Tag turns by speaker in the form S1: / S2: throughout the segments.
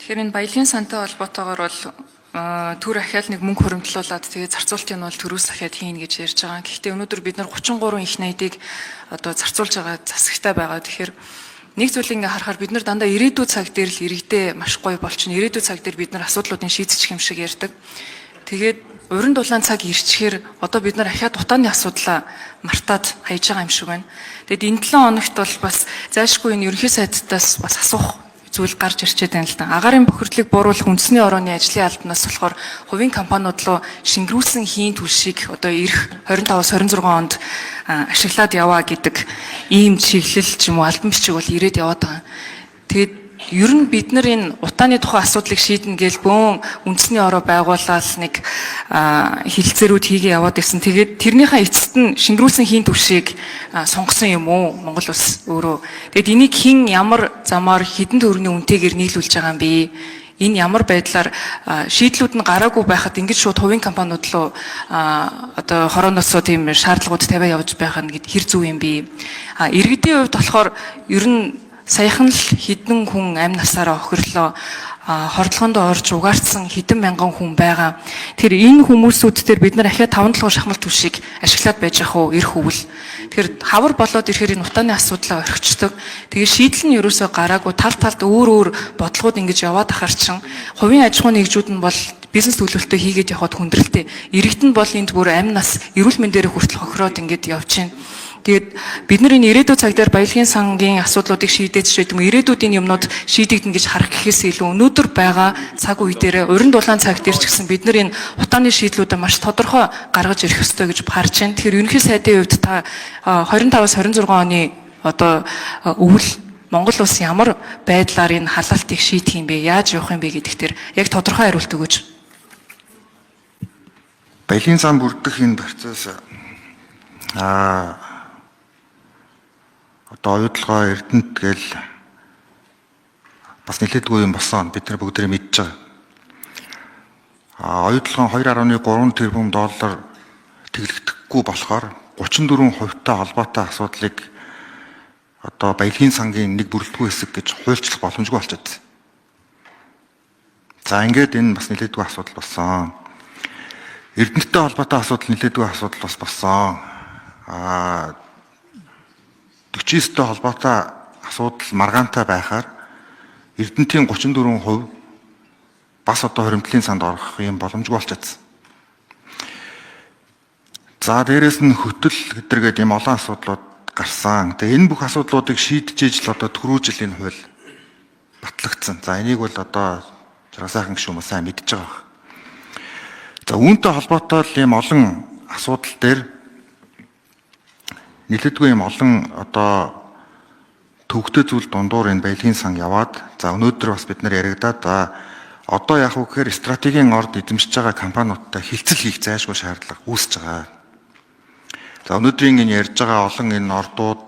S1: Тэгэхээр энэ баялагын сантай холбоотойгоор бол төр ахаал нэг мөнгө хуримтлуулад тэгээ зарцуултыг нь бол төрөөс ахиад хийнэ гэж ярьж байгаа. Гэхдээ өнөөдөр бид нар 33 их найдыг одоо зарцуулж байгаа засагтай байгаа. Тэгэхээр нэг зүйлийг ингээ харахаар бид нар дандаа ирээдүйн цаг дээр л иргэдээ маш гоё болчихно. Ирээдүйн цаг дээр бид нар асуудлуудыг шийдчих юм шиг ярьдаг. Тэгээд уран дулаан цаг ирчихээр одоо бид нар ахиад утааны асуудлаа мартаад хайж байгаа юм шиг байна. Тэгэд энэ 7 хоногт бол бас зайлшгүй энэ ерөнхий сайдтаас бас асуух зүйл гарч ирчээд байна л да. Агаарын бохирдлыг бууруулах үндэсний орооны ажлын албанаас болохоор хувийн компаниуд руу шингэрүүлсэн хийн түлшийг одоо ирэх 25-аас 26 онд ашиглаад яваа гэдэг ийм чиглэл ч юм уу албан бичиг бол ирээд яваад байгаа. Тэгээд ер нь бид нар энэ утааны тухай асуудлыг шийднэ гээл бөөн үндэсний ороо байгуулаад нэг хилцээрүүд хийгээ яваад ирсэн. Тэгээд тэрнийхээ эцэст нь шингэрүүлсэн хийн түвшийг сонгосон юм уу Монгол улс өөрөө. Тэгээд энийг хэн ямар замаар хэдэн төгрөгийн үнэтэйгээр нийлүүлж байгаа юм бэ? Энэ ямар байдлаар шийдлүүд нь гараагүй байхад ингэж шууд хувийн компаниуд руу одоо хорооноосоо тийм шаардлагууд тавиа явж байх нь хэр зөв юм бэ? А иргэдийн хувьд болохоор ер нь саяхан л хэдэн хүн амь насаараа охирлоо, хордлогонд орж угаарцсан хэдэн мянган хүн байгаа. Тэгэхээр энэ хүмүүсүүд дээр бид нар ахиад 5 толгой шахмал түвшийг ашиглаад байж ах уу ирэх үйл. Тэгэхээр хавар болоод ирэхээр энэ утааны асуудлаа орхичдог. Тэгээ шийдэл нь ерөөсөө гараагүй тал талд өөр өөр бодлогууд ингэж яваад ахаар чин хувийн аж ахуйн нэгжүүд нь бол бизнес төлөвлөлтөө хийгээд явхад хүндрэлтэй. Иргэд нь бол энд бүр амь нас эрүүл мэндээр хүртэл хохироод ингэж явж байна. Тэгээд бид нар энэ ирээдүйн цаг дээр баялагын сангийн асуудлуудыг шийдээд ч гэдэг юм ирээдүйдийн юмнууд шийдэгдэн гэж харах гэхээс илүү өнөөдөр байгаа цаг үе дээр уран дулаан цаг дээр ч гэсэн бид нар энэ утааны шийдлүүдээ маш тодорхой гаргаж ирэх ёстой гэж харж байна. Тэгэхээр ерөнхий сайдын хувьд та 25-аас 26 оны одоо өвөл Монгол улс ямар байдлаар энэ халаалтыг шийдэх юм бэ? Яаж явах юм бэ гэдэг дээр яг тодорхой хариулт өгөөч.
S2: Баялагын сан бүрдэх энэ процесс одоо оюутлогоо Эрдэнэт гээл бас нэлээдгүй юм болсон. Бид нар бүгдээрээ мэдж байгаа. Оюутлогоо 2.3 тэрбум доллар тэглэгдэхгүй болохоор 34% та холбоотой асуудлыг одоо баялагын сангийн нэг бүрэлдэхүүн хэсэг гэж хуульчлах боломжгүй болчиход. За ингээд энэ бас нэлээдгүй асуудал болсон. Эрдэнэттэй холбоотой асуудал нэлээдгүй асуудал бас болсон. 49-тэй холбоотой асуудал маргаантай байхаар Эрдэнэтийн 34% бас одоо хоримтлын санд орох юм боломжгүй болчихсон. За дээрэс нь хөтөл гэдэргээд юм олон асуудлууд гарсан. Тэгээ энэ бүх асуудлуудыг шийдэж ижил одоо түрүү жилийн хууль батлагдсан. За энийг бол одоо Жаргал сайхан гишүүн хүмүүс сайн мэдж байгаа байх. За үүнтэй холбоотой л ийм олон асуудал дээр нэлээдгүй юм олон одоо төвөгтэй зүйл дундуур энэ баялагын сан яваад, за өнөөдөр бас бид нар яригадаад, за одоо яг уу гэхээр стратегийн орд эзэмшиж байгаа компаниудтай хилцэл хийх зайлшгүй шаардлага үүсэж байгаа. За өнөөдрийн энэ ярьж байгаа олон энэ ордууд,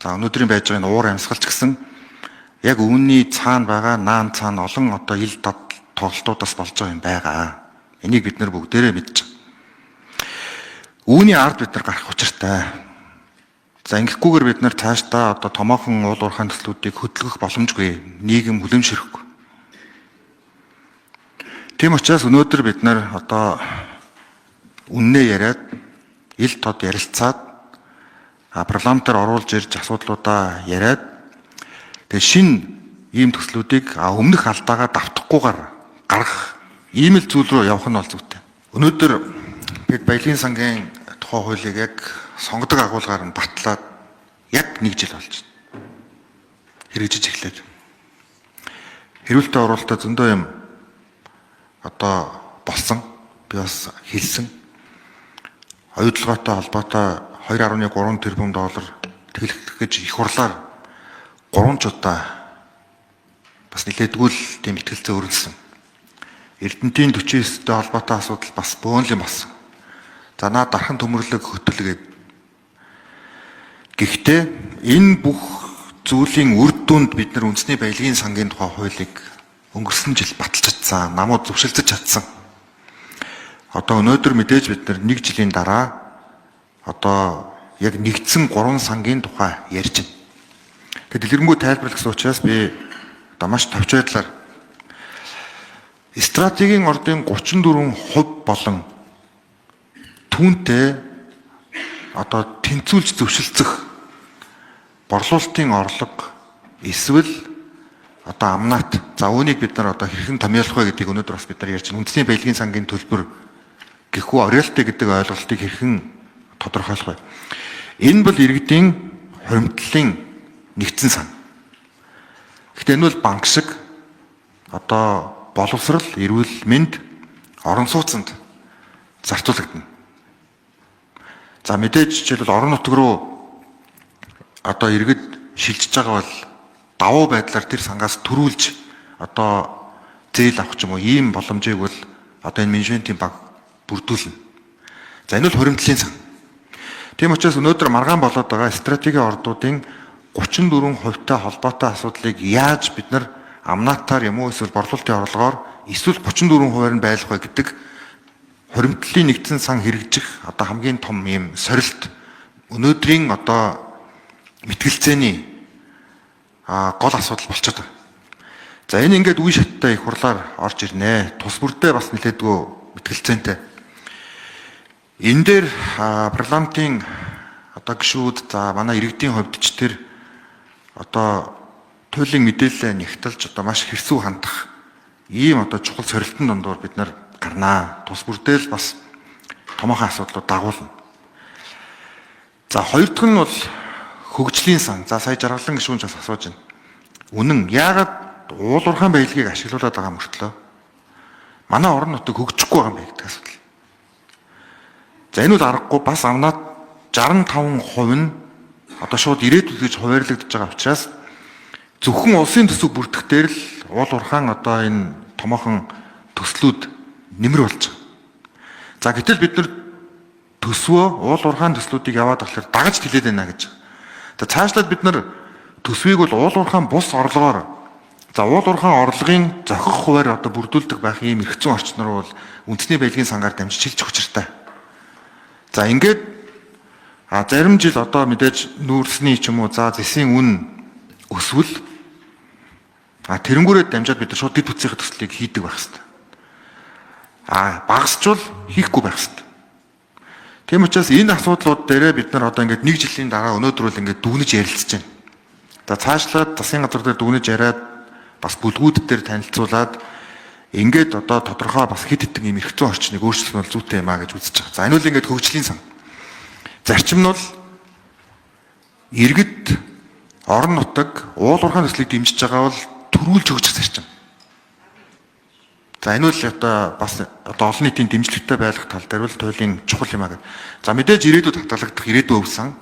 S2: за өнөөдрийн байж байгаа энэ уур амьсгалч гэсэн яг үүний цаана байгаа наан цаана олон одоо ил дад тоглолтуудаас болж байгаа юм байгаа. Энийг бид нар бүгдээрээ мэдж байгаа. Үүний ард бид нар гарах учиртай. За ингэхгүйгээр бид нар цаашдаа одоо томоохон уул уурхайн төслүүдийг хөдөлгөх боломжгүй. Нийгэм хүлэмжшөрөхгүй. Тийм учраас өнөөдөр бид нар одоо үннээ яриад, ил тод ярилцаад, парламентаар оруулж ирж асуудлуудаа яриад, тэгээ шин ийм төслүүдийг өмнөх алдаагаа давтахгүйгээр гаргах ийм л зүйл рүү явах нь бол зүйтэй. Өнөөдөр бид баялагын сангийн тухай хуулийг яг сонгодог агуулгаар нь батлаад яг нэг жил болж байна. Хэрэгжиж эхлээд. Хэрүүлэлтээ оруулалтаа зөндөө юм одоо болсон. Би бас хэлсэн. Оюутлогоотой холбоотой 2.3 тэрбум доллар тэглэх гэж их хурлаар 3 ч удаа бас нэлээдгүй л тийм итгэлцээ өрнөсөн. Эрдэнтийн 49-тэй холбоотой асуудал бас бөөн л юм болсон. За наа дархан төмөрлөг хөтөлгээд. Гэхдээ энэ бүх зүйлийн үр дүнд бид нар үндэсний баялагын сангийн тухай хуулийг өнгөрсөн жил баталж чадсан, намууд зөвшөлдөж чадсан. Одоо өнөөдөр мэдээж бид нар нэг жилийн дараа одоо яг нэгдсэн 3 сангийн тухай ярьж байна. Тэгээд дэлгэрэнгүй тайлбарлах гэсэн учраас би одоо маш товч байдлаар Стратегийн ордын 34% болон түүнтэй одоо тэнцвүүлж зөвшөлдсөх борлуулалтын орлого эсвэл одоо амнат, за үүнийг бид нар одоо хэрхэн томьёолох вэ гэдгийг өнөөдөр бас бид нар ярьж байна. Үндэсний баялагын сангийн төлбөр гэхүү роялти гэдэг ойлголтыг хэрхэн тодорхойлох вэ? Энэ бол иргэдийн хуримтлалын нэгдсэн сан. Гэхдээ энэ бол банк шиг одоо боловсрал, эрүүл мэнд, орон сууцнд зарцуулагдана. За мэдээж жишээлбэл орон нутг руу одоо иргэд шилжиж байгаа бол давуу байдлаар тэр сангаас төрүүлж одоо зээл авах ч юм уу ийм боломжийг бол одоо энэ менежментийн баг бүрдүүлнэ. За энэ бол хуримтлалын сан. Тийм учраас өнөөдөр маргаан болоод байгаа стратегийн ордуудын 34%-тай холбоотой асуудлыг яаж бид нар амнатаар юм уу эсвэл борлуулалтын орлогоор эсвэл 34%-аар нь байлгах вэ гэдэг хуримтлалын нэгдсэн сан хэрэгжих одоо хамгийн том юм сорилт өнөөдрийн одоо мэтгэлцээний гол асуудал болчиход байна. За энэ ингээд үе шаттай их хурлаар орж ирнэ. Тус бүрдээ бас нэлээдгүй мэтгэлцээнтэй. Энэ дээр парламентын одоо гишүүд, за манай иргэдийн хувьд ч тэр одоо туйлын мэдээлэлээ нягталж одоо маш хэрсүү хандах ийм одоо чухал сорилтын дундуур бид нар гарнаа. Тус бүрдээ л бас томоохон асуудлууд дагуулна. За хоёр дахь нь бол хөгжлийн сан. За сая Жаргалан гишүүн ч бас асууж байна. Үнэн яагаад уул уурхайн баялагийг ашиглуулад байгаа мөртлөө манай орон нутаг хөгжихгүй байгаа юм бэ гэдэг асуудал. За энэ бол аргагүй бас амнаад 65% нь одоо шууд ирээдүйд гэж хуваарлагдаж байгаа учраас зөвхөн улсын төсөв бүрдэх дээр л уул уурхайн одоо энэ томоохон төслүүд нэмэр болж байгаа. За гэтэл бид нар төсвөө уул уурхайн төслүүдийг яваад болохоор дагаж тэлээд байна гэж. За цаашлаад бид нар төсвийг бол уул уурхайн бус орлогоор за уул уурхайн орлогын зохих хуваар одоо бүрдүүлдэг байх ийм эрх зүйн орчноор бол үндэсний баялагын сангаар дамжиж шилжих учиртай. За ингээд зарим жил одоо мэдээж нүүрсний ч юм уу за зэсийн үн өсвөл тэрэнгүүрээ дамжаад бид нар шууд дэд бүтцийн төслийг хийдэг байх хэрэгтэй. Багасчвал хийхгүй байх хэрэгтэй. Тийм учраас энэ асуудлууд дээрээ бид нар одоо ингээд нэг жилийн дараа өнөөдөр бол ингээд дүгнэж ярилцаж байна. За цаашлаад засгийн газар дээр дүгнэж яриад бас бүлгүүд дээр танилцуулаад ингээд одоо тодорхой бас хэд хэдэн юм эрх зүйн орчныг өөрчлөх нь бол зүйтэй юм а гэж үзэж байгаа. За энэ бол ингээд хөгжлийн сан. Зарчим нь бол иргэд орон нутаг уул уурхайн төслийг дэмжиж байгаа бол төрүүлж өгчих зарчим. За энэ бол одоо бас одоо олон нийтийн дэмжлэгтэй байх тал дээр бол туйлын чухал юм а гэдэг. За мэдээж ирээдүйд хадгалагдах ирээдүйн өв сан.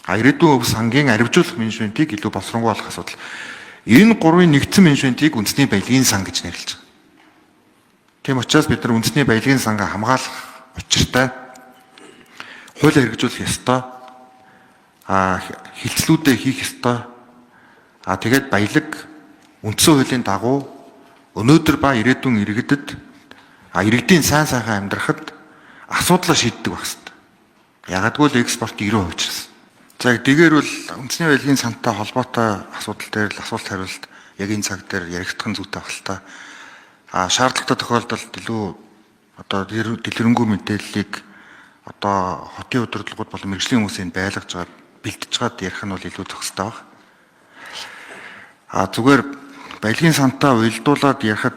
S2: Ирээдүйн өв сангийн аривжуулах менежментийг илүү боловсронгуй болох асуудал. Энэ гурвын нэгдсэн менежментийг үндэсний баялагын сан гэж нэрлэж байгаа. Тийм учраас бид нар үндэсний баялагын сангаа хамгаалах учиртай хуулиа хэрэгжүүлэх ёстой. Хилцлүүдээ хийх ёстой. Тэгээд баялаг үндсэн хуулийн дагуу өнөөдөр ба ирээдүйн иргэдэд иргэдийн сайн сайхан амьдрахад асуудлаа шийддэг байх хэрэгтэй. Яагадгүй л экспорт 90% учраас. За тэгээр бол үндэсний баялагын сантай холбоотой асуудал дээр л асуулт хариулт яг энэ цаг дээр яригдах нь зүйтэй байх л та. Шаардлагатай тохиолдолд илүү одоо дэлгэрэнгүй мэдээллийг одоо хотын удирдлагууд болон мэргэжлийн хүмүүсийн байлгаж байгаа бэлтэж чад ярих нь бол илүү зохистой баг. Зүгээр баялагын сантаа уялдуулаад ярихад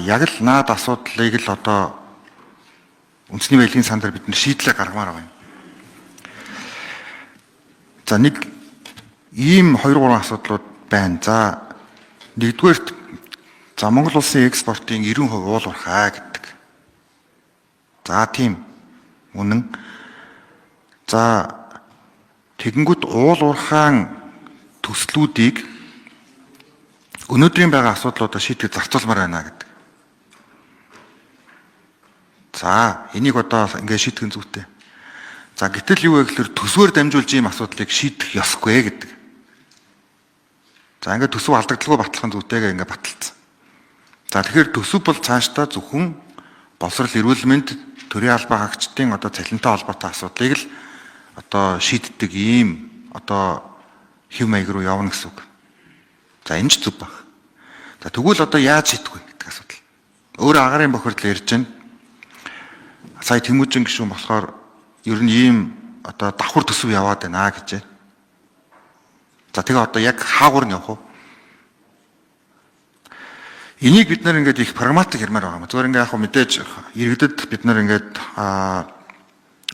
S2: яг л наад асуудлыг л одоо үндэсний баялагын сан дээр бид нар шийдлээ гаргамаар байгаа юм. За нэг ийм 2 3 асуудлууд байна. За нэгдүгээрт за Монгол улсын экспортын 90% уул уурхай гэдэг. За тийм үнэн. За тэгэнгүүт уул уурхайн төслүүдийг өнөөдрийн байгаа асуудлуудаа шийдэхэд зарцуулмаар байна гэдэг. За энийг одоо ингээд шийдэх нь зүйтэй. За гэтэл юу вэ гэхээр төсвөөр дамжуулж ийм асуудлыг шийдэх ёсгүй гэдэг. За ингээд төсөв алдагдaltaгүй батлах нь зүйтэйгээ ингээд баталцсан. За тэгэхээр төсөв бол цаашдаа зөвхөн боловсрол эрүүл мэнд төрийн албан хаагчдын одоо цалинтай холбоотой асуудлыг л одоо шийддэг ийм одоо хэв маяг руу явна гэсэн үг. За энэ ч зүг баг. За тэгвэл одоо яаж шийдэх вэ гэдэг асуудал. Өөр агарын бохирдол ярьж байна. Сая Тэмүүжин гишүүн болохоор ер нь ийм одоо давхар төсөв яваад байна гэж. За тэгээ одоо яг хаагур нь явах уу? Энийг бид нар ингээд их прагматик ярмаар байгаа юм. Зүгээр ингээд яг мэдээж иргэдэд бид нар ингээд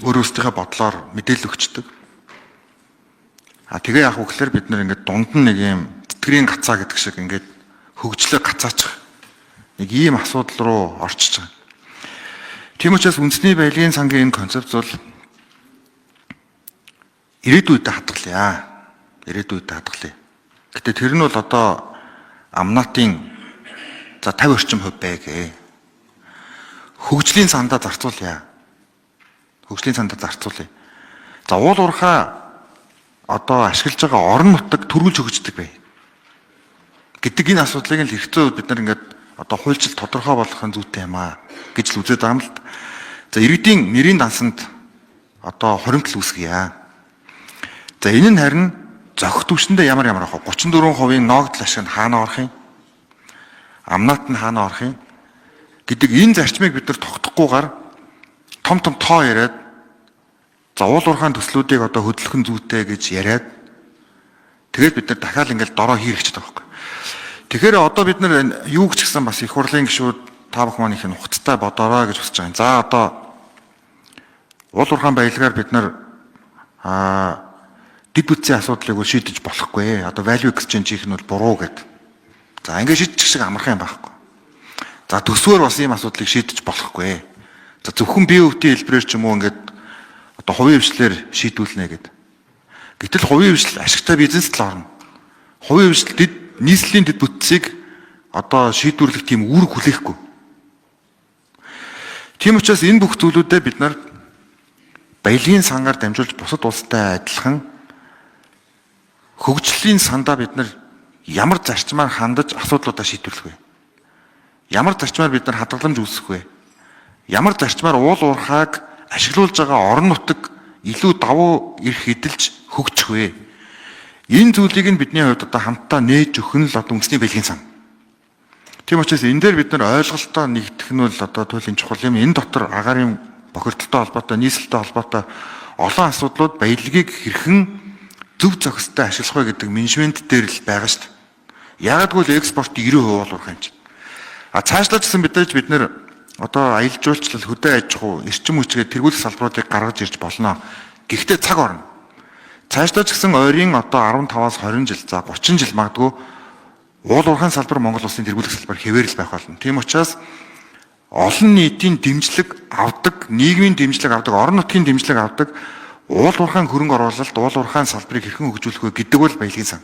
S2: өөр өөрсдийнхээ бодлоор мэдээлэл өгчдөг. А тэгээ яг үгээр бид нар ингээд дунд нь нэг юм тэтгэрийн гацаа гэдэг шиг ингээд хөгжлөө гацаачих нэг ийм асуудал руу орчиж байгаа. Тийм учраас үндэсний баялагын сангийн энэ концепц бол ирээдүйдээ хадгалъя. Ирээдүйдээ хадгалъя. Гэтэ тэр нь бол одоо амнатын за 50 орчим хувь байгээ. Хөгжлийн сандаа зарцуулъя. Хөгжлийн сандаа зарцуулъя. За уул уурхаа одоо ашиглаж байгаа орон нутаг төрүүлж хөгждөг бай гэдэг энэ асуудлыг л хэрэгцээ бид нар ингээд одоо хуульчил тодорхой болгох нь зүйтэй юм аа гэж л үзээд байгаа юм л. За иргэдийн нэрийн дансанд одоо хоримтл үүсгье. За энэ нь харин зохих түвшиндээ ямар ямар ах вэ? 34%-ийн ногдол ашиг нь хаана орох юм? Амнат нь хаана орох юм гэдэг энэ зарчмыг бид нар тогтохгүйгээр том том тоо яриад за уул уурхайн төслүүдийг одоо хөдлөх нь зүйтэй гэж яриад тэгээд бид нар дахиад ингээл дороо хийрхчихэд байгаа байхгүй. Тэгэхээр одоо бид нар юу ч гэсэн бас их хурлын гишүүд та бүхэн маань их нухацтай бодоорой гэж хүсэж байгаа юм. За одоо уул уурхайн баялагаар бид нар дэд бүтцийн асуудлыг бол шийдэж болохгүй. Одоо value exchange хийх нь бол буруу гэдэг. За ингээд шийдчих шиг амархан юм байхгүй. За төсвөр бас ийм асуудлыг шийдэж болохгүй. За зөвхөн BOT хэлбэрээр ч юм уу ингээд одоо хувийн хвшлээр шийдвүлнэ гэд. Гэтэл хувийн хвшил ашигтай бизнест л орно. Хувийн хвшил дэд нийслэлийн дэд бүтцийг одоо шийдвэрлэх тийм үүрэг хүлээхгүй. Тийм учраас энэ бүх зүйлүүдэд бид нар баялагын сангаар дамжуулж бусад улстай адилхан хөгжлийн сандаа бид нар ямар зарчмаар хандаж асуудлуудаа шийдвэрлэх вэ? Ямар зарчмаар бид нар хадгаламж үүсгэх вэ? Ямар зарчмаар уул уурхааг ашиглуулж байгаа орон нутаг илүү давуу эрх эдэлж хөгжих вэ? Энэ зүйлийг нь бидний хувьд одоо хамтдаа нээж өгөх нь л одоо үндэсний баялагын сан. Тийм учраас энэ дээр бид нар ойлголтоо нэгтгэх нь бол одоо туйлын чухал юм. Энэ дотор агаарын бохирдолтой холбоотой, нийслэлтэй холбоотой олон асуудлууд баялагийг хэрхэн зөв зохистой ашиглах вэ гэдэг менежмент дээр л байгаа шүү дээ. Яагадгүй л экспорт 90% боловсрох юм чинь. А цаашлаж гэсэн мэдээж бид нэр одоо аялал жуулчлал, хөдөө аж ахуй, эрчим хүчгээ тэргуулах салбаруудыг гаргаж ирж болно. Гэхдээ цаг орно. Цаашлаж гэсэн ойрын одоо 15-аас 20 жил, за 30 жил магадгүй уул уурхайн салбар Монгол улсын тэргуулах салбар хэвээрэл байх болно. Тийм учраас олон нийтийн дэмжлэг авдаг, нийгмийн дэмжлэг авдаг, орон нутгийн дэмжлэг авдаг уул уурхайн хөрөнгө оруулалт, уул уурхайн салбарыг хэрхэн хөгжүүлэх вэ гэдэг бол баялагын сан.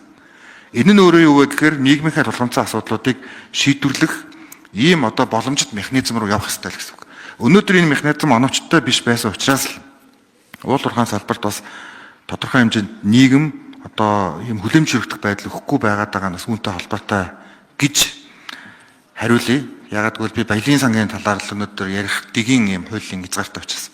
S2: Энэ нь өөрөө юу вэ гэхээр нийгмийнхээ тулгамдсан асуудлуудыг шийдвэрлэх ийм одоо боломжит механизм руу явах хэрэгтэй л гэсэн үг. Өнөөдөр энэ механизм оновчтой биш байсан учраас л уул уурхайн салбарт бас тодорхой хэмжээнд нийгэм одоо ийм хүлэмж өргөх байдал өгөхгүй байгаад байгаа нь бас үүнтэй холбоотой гэж хариулъя. Ягаад гэвэл би баялагын сангийн талаар л өнөөдөр ярих дэгийн ийм хуулийн хязгаартай учраас.